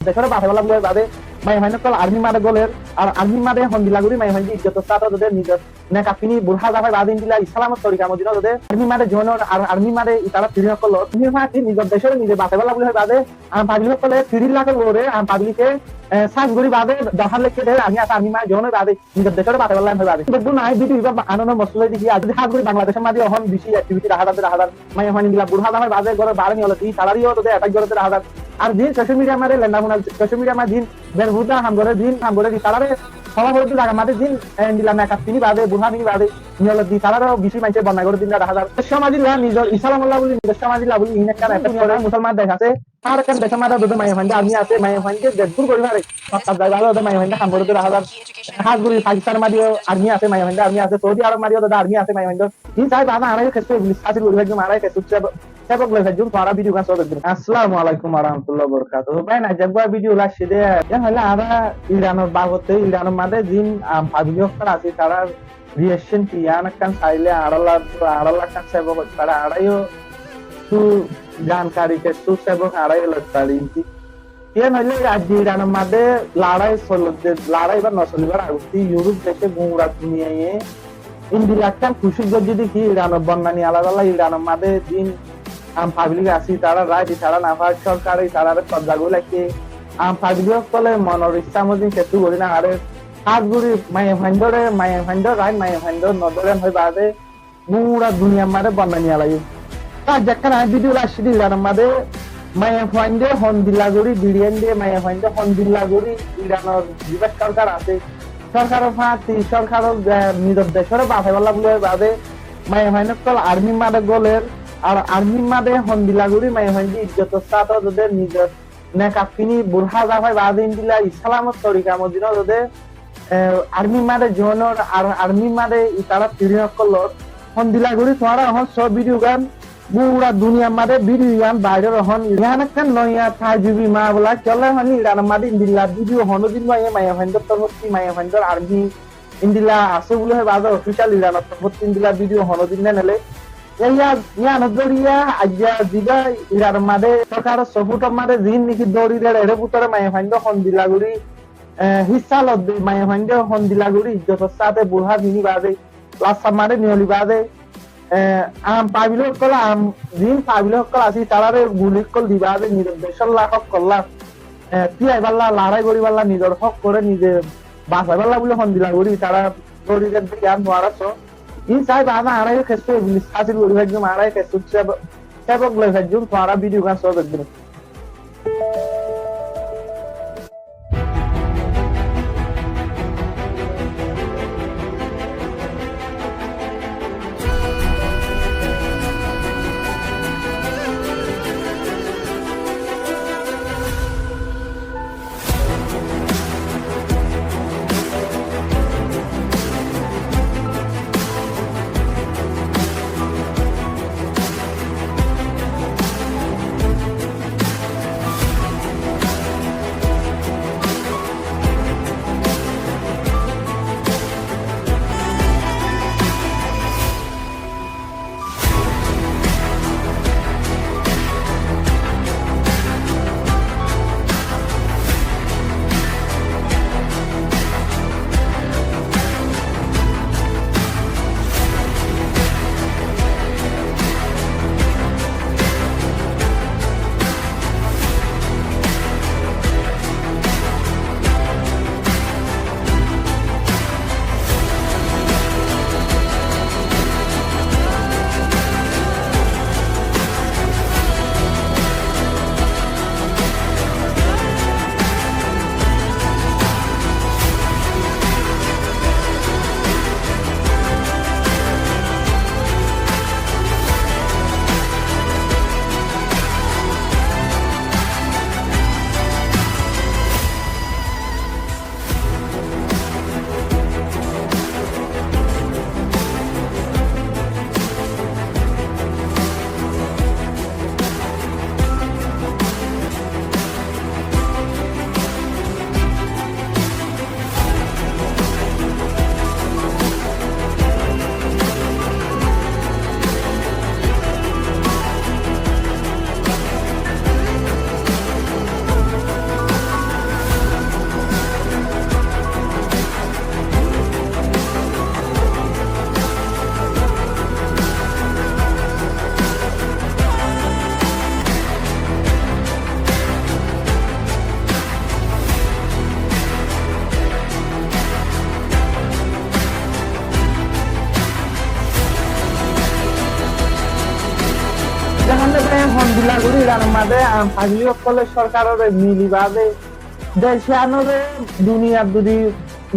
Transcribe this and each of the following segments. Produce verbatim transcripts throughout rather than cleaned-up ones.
decóre basaibálla buli hoi baade maiyafuain ókkol armir maze goler, ar armir maze hondilla gorí maiyafuain de ijjotor sáte zode nizor nekab fini burká zafai baade endilla Islamor torika mozin zode armir maze join or, ar armir maze itará training ókkol lor. Armir maze nizor decóre nize basaibálla buli hoi baade am pablik ókkole tiríc lakor uore am pablike, e, sas gorí baade dorhas lekí de, armi asé, armir maze join oi baade nizor decóre basaibálla hoi baade. Beggún añí video ibá anonor moksude deki, ar zodi hás gorí Bangladecor maze ehón beci activity dahá zar, dahá zar. Maiyafuain endilla burká zafai baade gór baáre niyolot di, tarare yó zode attack gore dahá zar. Ar zin social media maze lenda funa, social media maze zin berhuda ham gore, zin ham gore di, tarare hola hola zagar maze zin, e, endilla nekab fini baade, burká fini baade niyolot di, tarare beci maincé bodnam gore dilla dahá zar. Somajilla nizor Islamor lá buli, nizor somajilla buli, iín ekkán effect gore. Musolman dec asé, ar ekkán decor maze zode maiyafuain de armi asé, maiyafuain de zeddur gorí fare, hottat zai baade zode maiyafuain de ham gore dahá zar. Hás gorí Pakistan maze yó armi asé, maiyafuain de armi asé, Saudi Arab maze yó zode armi asé, maiyafuain de Iín sai baade añára yó kessú iblis hásil gorí faijjum, añára yó kessú sebok, sebok loi faijjum, tuáñra video gán só dekgín. Assalamu alaikum wa rahmatullahi wa barakatuhu. Bái, aijja uggwá video loi aiccí de, yián hoilé añára Iranor babote, Iranor maze zin am pablik ókkol asé, tarár reaction ki, yián ekkán sailé añárálla, añárálla ekkán sebok ói fare, añára yó kessú jankari, kessú sebok añára yó loi fari. Yián hoilé aijja Iranor maze lorái soler de, lorái ibá no solibar agottí Europe dece gura duniyaye endilla ekkán kucíc goijjé de ki Iranor bodnami alabálla, Iranor maze zin am pablik asé, itará right, itará no fai, sorkare itarare kobza gorí raikké, am pablik ókkole monor icca mozin kessú gorí no fare, hás gorí maiyafuain dore, maiyafuain dor right, maiyafuain dor no dore hoi baade gura duniyar maze bodnami alaiye. Ar zekkán añí video loi aiccí de Iranor maze maiyafuain de hondilla gorí, biriyain de maiyafuain de hondilla gorí Iranor zibá sorkar asé, sorkaror fáñti, sorkaror, e, nizor decóre basaibálla buli hoi baade maiyafuain ókkol armir maze goler, ar armir maze hondilla gorí maiyafuain de ijjotor sáte zode nizor nekab fini burká zafai baade endilla Islamor torika mozin zode, e, armir maze join or, ar armir maze itará training ókkol lor. Hondilla gorí tuáñra ehón só video gán, gura duniyar maze video yián bairal ehón. Yián ekkán noya tajubi mamela, kiyólla ehón Iranor maze endilla video honodin no aiye, maiyafuain dor torfótti, maiyafuain dor armi endilla asé buli hoi baade official Iranor torfótti endilla video honodin no nele. Yián, yián zoriya aijja zibá Iranor maze sorkaror support or maze zin niki dóri der, ere bútore maiyafuain de hondilla gorí, e, hissa lodde, maiyafuain de hondilla gorí ijjotor sáte burká fini baade, lastar maze niyoli baade, e, am pablik ókkol, am zin pablik ókkol asé, itarare guli ókkol di baade nizor decólla hók ókkol, e, tiyaibálla, lorái goríbálla, nizor hók ore nize basaibálla buli hondilla gorí itará dóri der de yián tuáñra só. Iín sai baade añára yó kessú iblis hásil gorí faijjum, añára yó kessú sebok, sebok loi faijjum, tuáñra video gán só dekgín. Ade aam pablik ókkole sorkarore mili baade dec iyanore duniyar zodi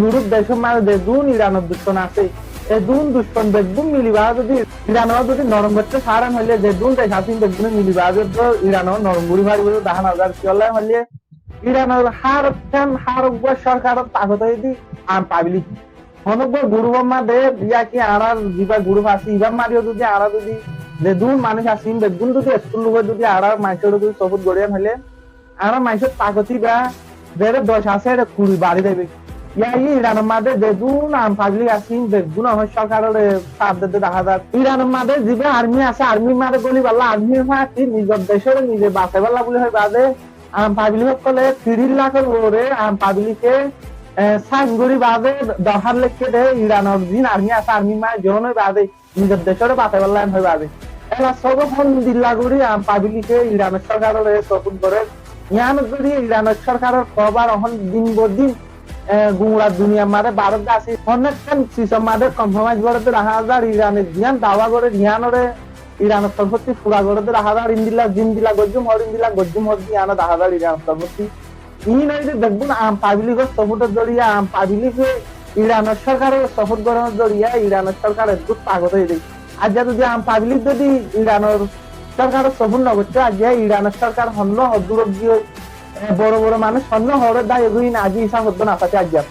Yurop decor maze zedún Iranor ducmon asé, edún ducmon beggún mili baade zodi Iranore zodi norom goitté faron óile zedún dec asé beggúne mili baade to Iranore norom gori faribo de dahá no zar. Kiyólla hoile Iranor hár ekkán hár uggwá sorkaror takot óilde aam pablik. Honó uggwá gurufor maze, ya ki añárar ziba gurup asé, ibar mazeyó zodi añára zodi zedún manúic asé, beggún zodi ekkulluk ói zodi añárar maincóre zodi soport gorí óile, añárar maincór takot iba zere doc asé, ere kuri bari zaibo. Ya ki Iranor maze zedún aam pablik asé, beggún ehón sorkarore saf dede dahá zar. Iranor maze ziba armi asé, armir maze goli balla, armir fáñti nizor decóre nize basaiballa buli hoi baade, aam pablik ókkole tiríc lakor uore aam pablike, e, sain gori baade dorhas lekké de Iranor zin armi asé, armir maze join ói baade nizor decóre basaiballa hoi baade. Ela sóbo hondilla gori aam pablike Iranor sorkarore soport gorer. Iyanor zoriya Iranor sorkaror power ehón din bo din, e, gura duniyar maze barot asé. Honó ekkán sizor maze compromise gorer de dahá zar, Irane ziyan dawa gorer iyanore Iranor torfótti fura gorer de dahá zar, indilla zindilla goijjum hoór, indilla goijjum hoór de iyano dahá zar Iranor torfótti. Iín óilde beggún aam pablikor soportor zoriya, aam pablike Iranor sorkarore soport goronor zoriya Iranor sorkar eddúr takot óiye de. Aijja zodi aam pablik zodi Iranor sorkarore soport no goitto, aijja Iranor sorkar honnúa hoddúr óggi ói, e, boro boro manúic honnúa hoóre daiye goi, iín aijja hísab hoddúa no faite aijja.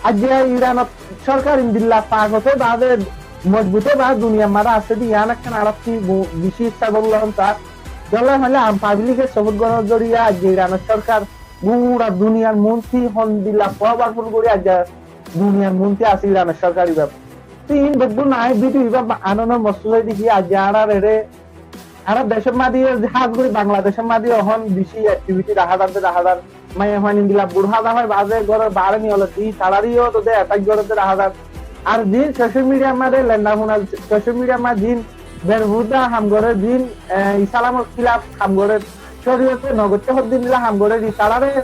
Aijja Iranor sorkar indilla takot ói baade, mozbut ói baade duniyar maze asé de, iyan ekkán añárattú bu-, beci issá bolla hon sar. Kiyólla hoile aam pablike soport goronor zoriya aijja Iranor sorkar gura duniyar muúntu hondilla powerful gori aijja duniyar muúntu asé Iranor sorkar iba. Te iín beggún añí video iba ba-, anonor moksud óilde ki aijja añárar ere, añárar decór maze, hás gori Bangladecór maze ehón beci activity dahá zar de dahá zar. Maiyafuain indilla bur háda hoi baade góror baáre niyolot di, tarareyó to de attack gorer de dahá zar. Ar zin social media maze lenda funa, social media maze zin berhuda ham gorer, zin, e, Islamor hilaf ham gorer, córiyote no goitté hoddilla ham gorer, itarare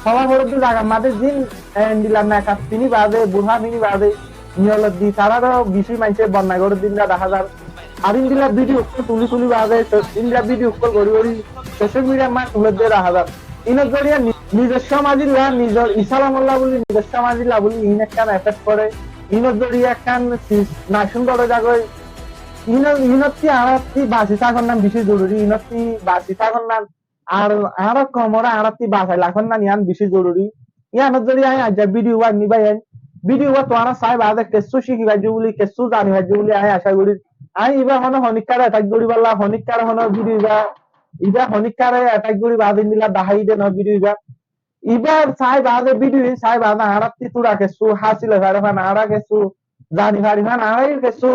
hoba forer de zagar maze zin, e, indilla nekab fini baade, burha fini baade, niyolot di tararó beci maincé bodnam gorer de dahá zar. Ar indilla video ókkol tuli tuli baade, so-, indilla video ókkol gori gori social media maze tuler de dahá zar. Iínor zoriya ni-, nizor somajilla, nizor Islamolla buli, nizor somajilla buli iín ekkán effect fore. Iínor zoriya ekkán sis-, nation dóri zagói. Iín-, iínottú añárattú basi tákonnan beci zoruri, iínottú basi tákonnan. Ar añárar koumore añárattú basai rakonnan iyan beci zoruri. Iyanor zoriya añí aijja video ba anní bái ain. Video ba tuáñra sai baade kessú cíki faijjó buli, kessú zani faijjó buli añí acá gorir. Añí iba honó honikkare attack gori balla, honikkare honó video iba, iba honikkare attack gori baade indilla dahái de no video iba. Iba sai baade, video in sai baade añárattú tura kessú hásil ói fare fán, añára kessú zani fari fán, añára kessú,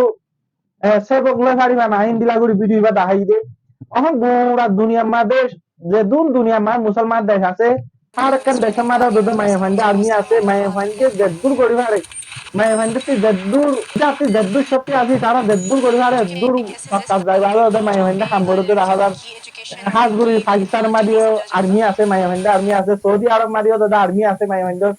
e, sebok loi fari fán, añí indilla gori video iba dahái de. Ehón gura duniyar maze, zedún duniyar maze musolman dec asé, hár ekkán decór maze zodi maiyafuain de army asé, maiyafuain de zeddúr gori fare, maiyafuain de zeddúr, zeddúr cokti asé, tará zeddúr gori fare, eddúr sokkat zai baade zodi maiyafuain de ham gorer de dahá zar. Hás gori Pakistanor mazeyó army asé, maiyafuain de army asé, Saudi Arob mazeyó dede army asé, maiyafuain de.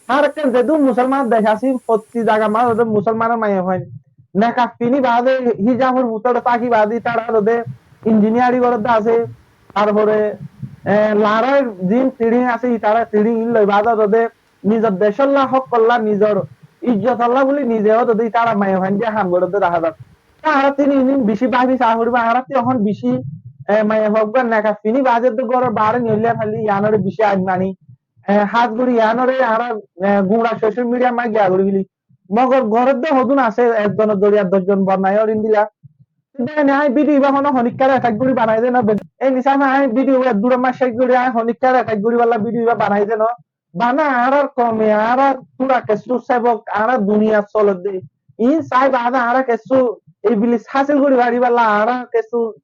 Hár ekkán zedún musolman dec asé, fottí zagar maze dede musolmanor maiyafuain nekab fini baade, hijafor bútore táki baade, tará dede engineering gorer de asé, tarfore, e, lorair zin training asé, tará training in loi baade dede nizor decolla, hókolla, nizor ijjotolla buli nize ó dede tará maiyafuain de ham gorer de dahá zar. Añárattú iín beci báfi saá foribo, añárattú ehón beci, e, maiyafuain uggwá nekab fini baade de góror baáre niyólla faille iyanore beci ain mani. E, hás gori iyanore añára, e, gura social media maze giya gori feli. Mogor górot de hodún asé, ekzonor zoriya doc zon bodnam ór indilla. Te añí video iba honó honikkare attack gori banai de no. Ei hísafe añí video iba eddúr maze céc gori, añí honikkare attack gori balla video iba banai de no. Bana añárar koume, añára tura kessú sebok, añára duniyat soler de. Iín sai baade añára kessú iblis hásil gori fari balla, añára kessú,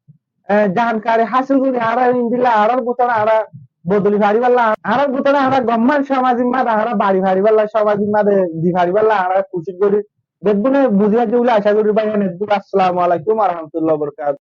e, jankari hásil gori, añára indilla añárar bútore añára bodoli fari balla, añárar bútore añára gomman somajor maze añára bari fari balla, somajor maze di fari balla añára kucíc gori. Beggúne buzi faijjó buli acá gori bái ain. Eddúr, assalamu alaikum wa rahmatullahi wa barakatuhu.